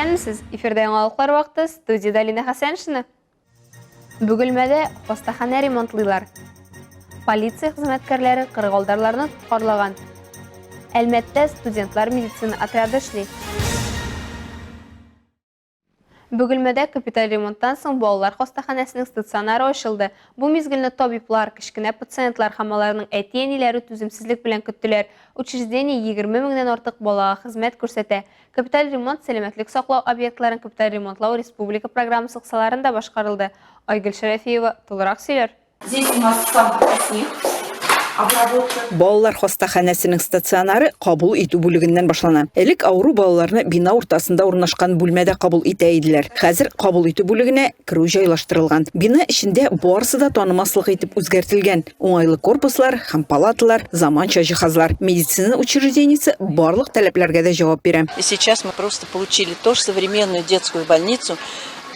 Исәнмесез! Эфирда яңалыклар вакыты, студиядә Алина Хәсәншина. Бөгелмәдә хастаханә ремонтлыйлар. Полиция хезмәткәрләре кырыгалдарларны тоткарлаган. Әлмәттә студентлар медицина отряды эшли. Бөгелмәдә капиталь ремонттан соң балалар хастаханәсенең стационары ачылды. Бу мизгелне табиблар, кечкенә пациентлар һәм аларның әти-әниләре түземсезлек белән көттеләр. Учреждение 20 меңнән артык балага хезмәт күрсәтә. Капиталь ремонт сәламәтлек саклау объектларын капиталь ремонтлау республика программасы кысаларында башкарылды. Айгөл Шәрәфиева тулырак сөйләр. Здесь у нас сам снег. Обработка. Балалар хастаханәсенең стационары кабул итү бүлегеннән башлана. Элек авыру балаларны бина уртасында урнашкан бүлмәдә кабул итә иделәр. Хәзер кабул итү бүлегенә керү җайлаштырылган. Бина эчендә барысы да танымаслык итеп үзгәртелгән. Уңайлы корпуслар һәм палаталар, заманча җиһазлар. Медицина учреждениесе барлык таләпләргә дә җавап бирә. И сейчас мы просто получили тоже современную детскую больницу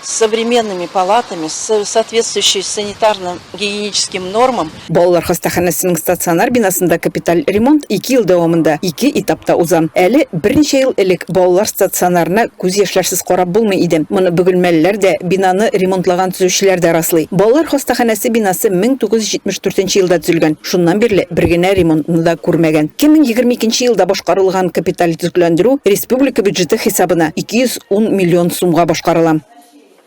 с современными палатами, с соответствующей санитарно-гигиеническим нормам. Балалар хастаханәсенең стационар бинасында капиталь ремонт ике ел дәвамында ике этапта уза. Әле берничә ел элек балалар стационарына күз яшьләрсез карап булмый иде. Моны бөгелмәлеләр дә, бинаны ремонтлаган төзүчеләр дә раслый. Балалар хастаханәсе бинасы 1974 елда төзелгән. Шуннан бирле бер генә ремонтны да күрмәгән. 2022 елда башкарылган капиталь төзекләндерү республика бюджеты хисабына 210 миллион сумга башкарыла.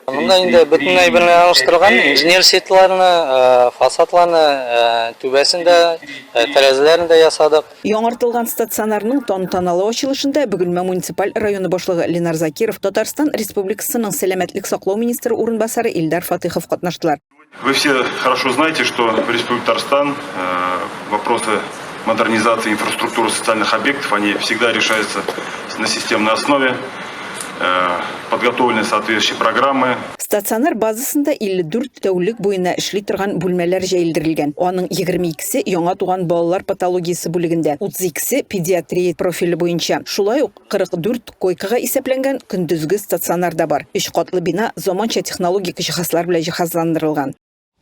Монда инде бөтен әйберне алыштырган, инженер сетларны, фасадларны, түбәсен дә, тәрәзәләрен дә ясадык. Яңартылган стационарның тантаналы ачылышында Бөгелмә муниципаль районы башлыгы Ленар Закиров, Татарстан Республикасының сәламәтлек саклау министры урынбасары Илдар Фатыйхов катнаштылар. Вы все хорошо знаете, что в Республике Татарстан вопросы модернизации инфраструктуры социальных объектов, они всегда решаются на системной основе. Подготовлены соответствующие программы. Стационар базасында 54 тәүлек буена эшли торган бүлмәләр җәелдерелгән. Аның 22-се яңа туган балалар патологиясе бүлегендә, 32-се педиатрия профиле буенча. Шулай ук 44 койкага исәпләнгән көндезге стационар да бар. Өч катлы бина заманча технологик җиһазлар белән җиһазландырылган.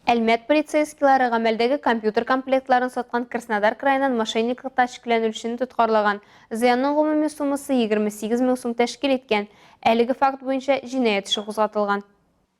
Әлмәт полицейскийлары гамәлдәге компьютер комплектларын саткан Краснодар краеннан мошенниклыкта шикләнелүчене тоткарлаган. Зыянның гомуми суммасы 28 мең сум тәшкил иткән. Әлеге факт буенча җинаять эше кузгатылган.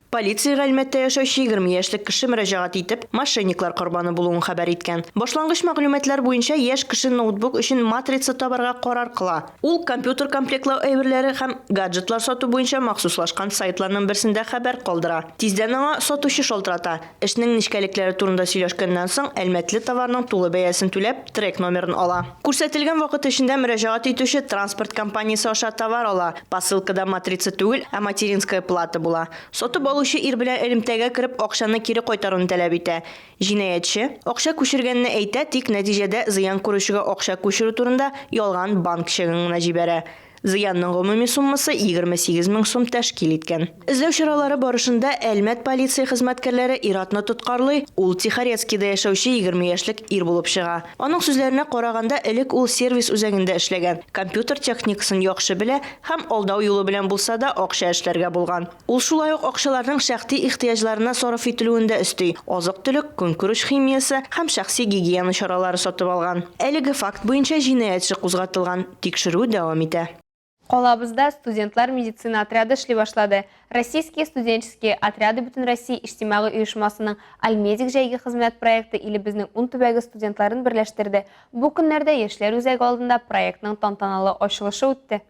Полициягә Әлмәттә яшәүче 20 яшьлек кеше мөрәҗәгать итеп, мошенниклар корбаны булуын хәбәр иткән. Башлангыч мәгълүматлар буенча, яшь кеше ноутбук өчен матрица табарга карар кыла. Ул компьютер комплектлау әйберләре һәм гаджетлар сату буенча махсуслашкан сайтларның берсендә хәбәр калдыра. Тиздән аңа сатучы шалтырата. Эшнең нечкәлекләре турында сөйләшкәннән соң, әлмәтле товарның тулы бәясен түләп, трек номерын ала. Күрсәтелгән вакыт эчендә мөрәҗәгать итүче транспорт компаниясе аша товар ала. Посылкада матрица түгел, ә материнская плата була. Сатып алучы ир белән элемтәгә кереп, акчаны кире кайтаруны таләп итә. Җинаятьче, акча күчергәнне әйтә, тик нәтиҗәдә зыян күрүчегә акча күчерү турында ялган банк чегын гына җибәрә. Зыянның гомуми суммасы 28 мең сум тәшкил иткән. Эзләү чаралары барышында Әлмәт полиция хезмәткәрләре ир-атны тоткарлый, ул Тихорецкийда яшәүче 20 яшьлек ир булып чыга. Аның сүзләренә караганда, элек ул сервис үзәгендә эшләгән, компьютер техникасын яхшы белә һәм алдау юлы белән булса да акча эшләргә булган. Ул шулай ук акчаларның шәхти ихтыяҗларына сарыф ителүен дә өсти, азык-төлек, көнкүреш химиясе һәм шәхси гигиена чаралары сатып алган. Әлеге факт буенча җинаять эше кузгатылган, тикшерү дәвам итә. Калабызда студентлар медицина отряды эшли башлады. Российские студенческие отряды Бөтенроссия иҗтимагый оешмасының Альмедик җәйге хезмәт проекты илебезнең ун төбәге студентларын берләштерде. Бу көннәрдә Яшьләр үзәге алдында проектның тантаналы ачылышы үтте.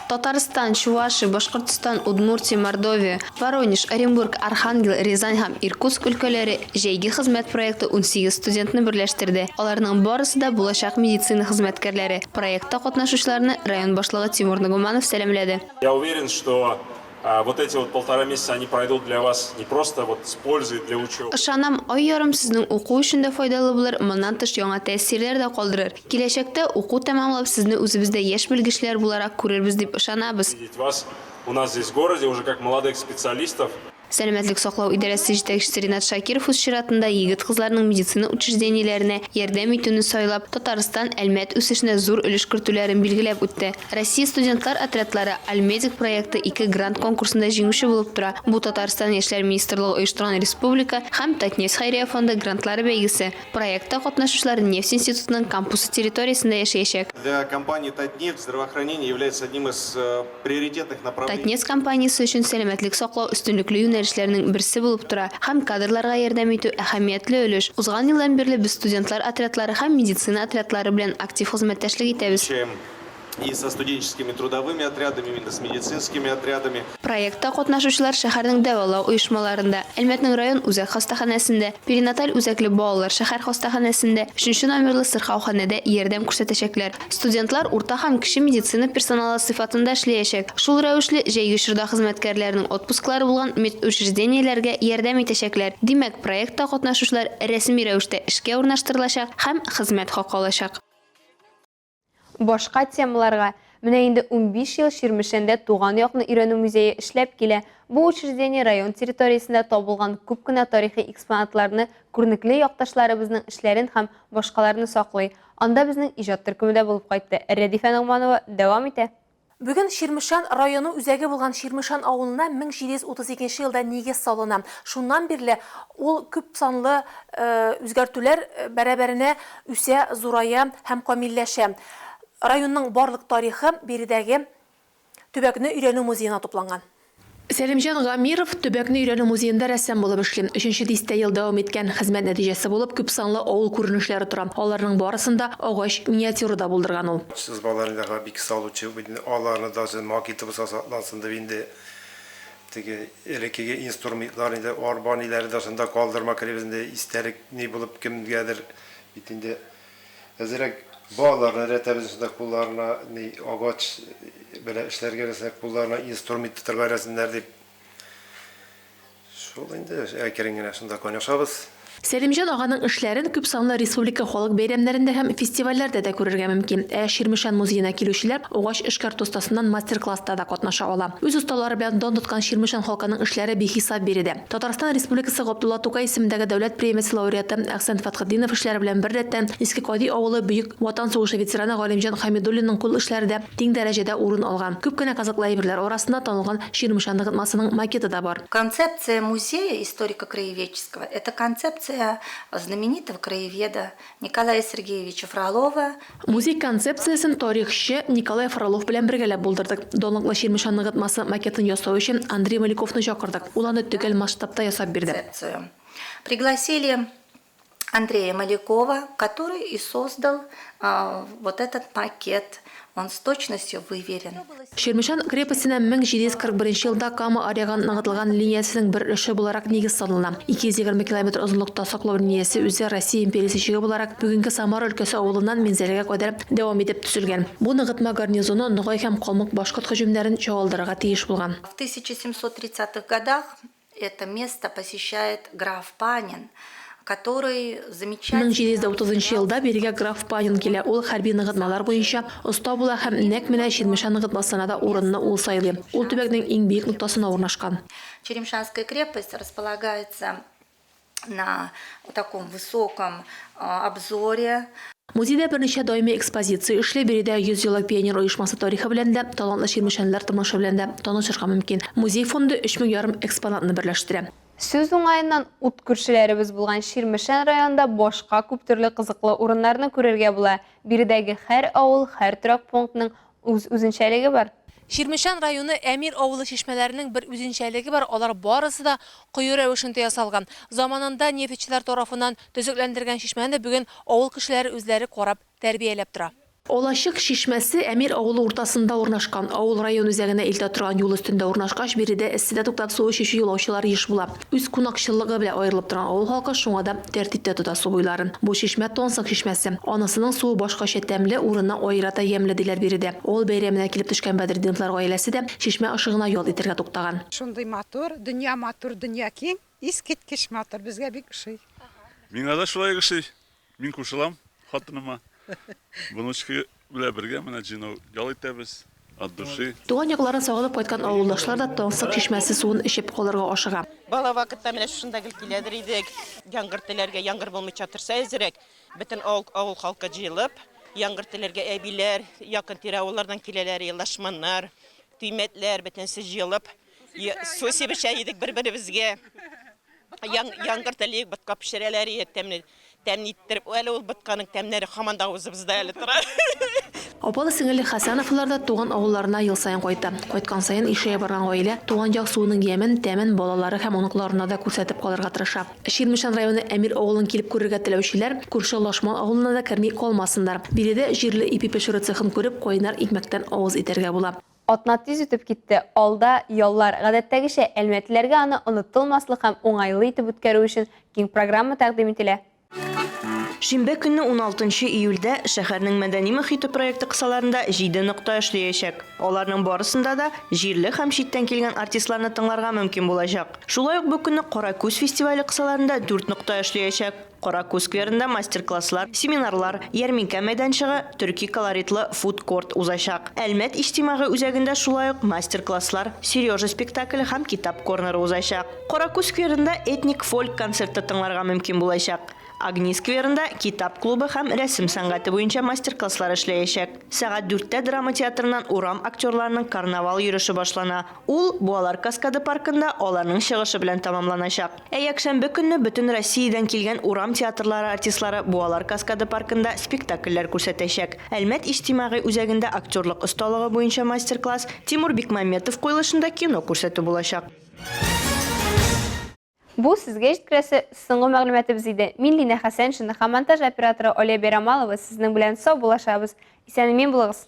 Татарстан, Чувашия, Башкортстан, Удмуртия, Мордовия, Воронеж, Оренбург, Архангел, Рязань һәм Иркутск өлкәләре җәйге хезмәт проекты 18 студентны берләштерде. Аларның барысы да булачак медицина хезмәткәрләре. Проектта катнашучыларны район башлыгы Тимур Нагуманов сәламләде. Я уверен, что Вот эти вот полтора месяца, они пройдут для вас не просто вот с пользой для учебы. Ышанам, ай ярым сезнең уку өчен дә файдалы булыр, моннан тыш яңа тәэсирләр дә калдырыр. Киләчәктә уку тәмамлап, сезне үзебездә яшь белгечләр буларак күрербез дип ышанабыз. Видеть вас у нас здесь в городе уже как молодых специалистов. Сәламәтлек саклау идарәсе җитәкчесе Ринат Шакиров үз чиратында егет-кызларның медицина учреждениеләренә ярдәм итүне сайлап, Татарстан, Әлмәт үсешенә зур өлеш кертүләрен билгеләп үтте. Россия студентлар отрядлары Альмедик проекты ике грант конкурсында җиңүче булып тора. Бу Татарстан Яшьләр министрлыгы оештырган республика һәм Татнефть хәйрия фонды грантлары бәйгесе. Проектта катнашучылар нефть институтының кампусы территориясендә яшәячәк. Для компании Татнефть здравоохранение является одним из э, приоритетных направлений. Татнефть компаниясе өчен сәламәтлек саклау өстенлекле юнәлешләрнең берсе булып тора һәм кадрларга ярдәм итү әһәмиятле өлеш. Узган елдан бирле без студентлар отрядлары һәм медицина отрядлары белән актив хезмәттәшлек итәбез. И со студенческими трудовыми отрядами, именно с медицинскими отрядами. Проектта катнашучылар шәһәрнең дәвалау оешмаларында, Әлмәтнең район үзәк хастаханәсендә, перинаталь үзәкле балалар шәһәр хастаханәсендә, өченче номерлы сырхауханәдә ярдәм күрсәтәчәкләр. Студентлар урта һәм кече медицина персоналы сыйфатында эшләячәк. Шул рәвешле, җәйге чорда хезмәткәрләрнең отпусклары булган медучреждениеләргә ярдәм итәчәкләр. Димәк, проектта катнашучылар рәсми рәвештә эшкә урнаштырылачак һәм хезмәт хакы алачак. Башка темаларга. Менә инде 15 ел Чирмешәндә туган якны өйрәнү музее эшләп килә. Бу учреждение район территориясендә табылган күп кенә тарихи экспонатларны, күренекле якташларыбызның эшләрен һәм башкаларны саклый. Анда безнең иҗат төркеме дә булып кайтты. Рәдифә Ногманова дәвам итә. Бүген Чирмешән районы үзәге булган Чирмешән авылына 1732 нче елда нигез салына. Шуннан бирле ул күп санлы үзгәртүләр бәрабәренә үсә, зурая һәм камилләшә. Районның барлык тарихы биредәге төбәкне өйрәнү музеена тупланган. Сәлимҗан Гамиров төбәкне өйрәнү музеенда рәссам булып эшли. Өченче дистә ел дәвам иткән хезмәт нәтиҗәсе булып күпсанлы авыл күренешләре тора. Аларның барысын да агач миниатюрада булдырган ул. Сызбаларны да бик салучы, аларны даже макеты булса саклансын дип инде теге элеккеге инструментлар инде арба ниләре дә шунда калдырма керебез инде истәлек ни булып кемгәдер бит инде Әзрәк балаларны өйрәтәбез шунда кулларына ни агач белән эшләргә өйрәтсәк, кулларына инструмент тотарга өйрәтсеннәр дип. Шул инде әкрен генә шунда кайнашабыз. Сәлимҗан аганың эшләрен күпсанлы республика халык бәйрәмнәрендә һәм фестивальләрдә дә күрергә мөмкин. Ә Чирмешән музеена килүчеләр агач эшкәртү остасыннан мастер-класста да катнаша ала. Үз осталары белән дан тоткан Чирмешән халкының эшләре бихисап биредә. Татарстан Республикасы Габдулла Тукай исемендәге дәүләт премиясе лауреаты Әхсән Фәтхетдинов эшләре белән беррәттән Иске Кади авылы Бөек Ватан сугышы ветераны Галимҗан Хәмидуллинның кул эшләре дә тиң дәрәҗәдә урын алган. Күп кенә кызыклы әйберләр арасында танылган Чирмешән ныгытмасының макеты да бар. Концепция музея историко-краеведческого, это концепция знаменитого краеведа Николая Сергеевича Фролова. Музей концепциясен тарихчы Николай Фролов белән бергәләп булдырдык. Данлыклы Чирмешән ныгытмасы макетын ясау өчен Андрей Маляковны чакырдык. Ул аны төгәл масштабта ясап бирде. Пригласили Андрея Малякова, который и создал вот этот макет. Он с точностью выверен. Чирмешән крепостена 1741 елда Кама аръягын ныгытылган линиясенең бер өлеше буларак нигез салына. 220 километр озынлыкта саклау линиясе үзе Россия империясе чиге буларак бүгенге Самара өлкәсе авылыннан Минзәләгә кадәр дәвам итеп төзелгән. Бу ныгытма гарнизоны ногай һәм калмык-башкорт һөҗүмнәрен чагылдырырга тиеш булган. В 1730-х годах Это место посещает граф Панин, который замечательно 1730 елда бирегә граф Панин килә. Ул хәрби ныгытмалар буенча оста була һәм нәкъ менә Чирмешән ныгытмасына да урынны ул сайлый. Ул төбәкнең иң биек ноктасына урнашкан. Черемшанская крепость располагается на таком высоком обзоре. Музейда берничә даими экспозиция эшли, биредә 100 еллык пионер оешмасы тарихы белән дә, талантлы чирмешәнлеләр тормышы белән дә танышырга мөмкин. Музей фонды 3 мең ярым экспонатны берләштерә. Сүз уңаеннан, ут күршеләребез булган Чирмешән районында башка күптөрле кызыклы урыннарны күрергә була. Биредәге һәр авыл, һәр торак пунктның Үз үзенчәлеге бар. Чирмешән районы Әмир авылы чишмәләренең бер үзенчәлеге бар, алар барысы да кое рәвешендә ясалган. Заманында нефтьчеләр тарафыннан төзекләндергән чишмәне бүген авыл кешеләре үзләре карап, тәрбияләп тора. Алачык чишмәсе Әмир авылы уртасында урнашкан. Авыл район үзәгенә илтә торган юл өстендә урнашкач, биредә эсседә туктап су эчүче юлаучылар еш була. Үз кунакчыллыгы белән аерылып торган авыл халкы шуңа да тәртиптә тота су буйларын. Бу чишмә Тонсык чишмәсе. Анысының суы башкача тәмле, урыны аерата ямьле, диләр биредә. Авыл бәйрәменә килеп төшкән Бәдретдиновлар гаиләсе дә чишмә ышыгына ял итәргә туктаган. Шундый матур, дөнья матур, дөнья киң, искиткеч матур, безгә бик ошый. Миңа да шулай ошый. Мин кушылам хатыныма. Внучка белән бергә менә җыйнау ял итәбез от души. Туган якларын сагынып кайткан авылдашлар да Тансык чишмәсе суын эчеп калырга ашыга. Бала вакытта менә шушында гел киләдер идек. Яңгыр теләргә, яңгыр булмыйча торса әзрәк, бөтен авыл, авыл халкы җыелып, яңгыр теләргә әбиләр, якын тирә авыллардан киләләр, лашманнар, туймәтләр, бөтенесе җыелып, су сибешә идек бер-беребезгә. Яңгыр телик, ботка пешерәләр иде, тәмле, тәмле иттереп. Әле ул ботканың тәмнәре һаман да авызыбызда әле тора. Апалы-сеңелле Хәсәновлар да туган авылларына ел саен кайта. Кайткан саен ишәя барган гаилә туган як суының ямен, тәмен балалары һәм оныкларына да күрсәтеп калырга тырыша. Чирмешән районы Әмир авылын килеп күрергә теләүчеләр күрше Лашман авылына да керми калмасыннар. Биредә җирле ипи пешерү цехын күреп, кайнар икмәктән авыз итәргә була. Атна тиз үтеп китте, алда, яллар. Гадәттәгечә, әлмәтлеләргә аны онытылмаслык һәм уңайлы итеп үткәрү өчен киң программа тәкъдим ителә. Шимбә көнне, уналтынчы июльдә, шәһәрнең мәдәни мохите проекты кысаларында җиде нокта эшләячәк. Аларның барысында да җирле һәм читтән килгән артистларны тыңларга мөмкин булачак. Шулай ук бу көнне Кара күз фестивале кысаларында дүрт нокта эшләячәк. Каракүз скверында мастер-класслар, семинарлар, ярминкә мәйданчыгы, төрки колоритлы фуд-корт узачак. Әлмәт иҗтимагый үзәгендә шулай ук мастер-класслар, Сережа спектакле һәм китап корнеры узачак. Каракүз скверында этник фольк концерты тыңларга мөмкин булачак. Огни скверында китап клубы һәм рәсем сәнгате буенча мастер-класслар эшләячәк. Сәгать дүрттә драма театрыннан урам актерларының карнавал йөреше башлана. Ул Буалар каскады паркында аларның чыгышы белән тәмамланачак. Ә якшәмбе көнне бөтен Россиядән килгән урам театрлары артистлары Буалар каскады паркында спектакльләр күрсәтәчәк. Әлмәт иҗтимагый үзәгендә актерлык осталыгы буенча мастер-класс, Тимур Бекмамбетов куелышында кино күрсәтү булачак. Бу сезгә җиткерәсе соңгы мәгълүматыбыз иде. Мин Линә Хәсәншина һәм монтаж операторы Олея Бәйрамалова сезнең белән саубуллашабыз. Исән-имин булыгыз!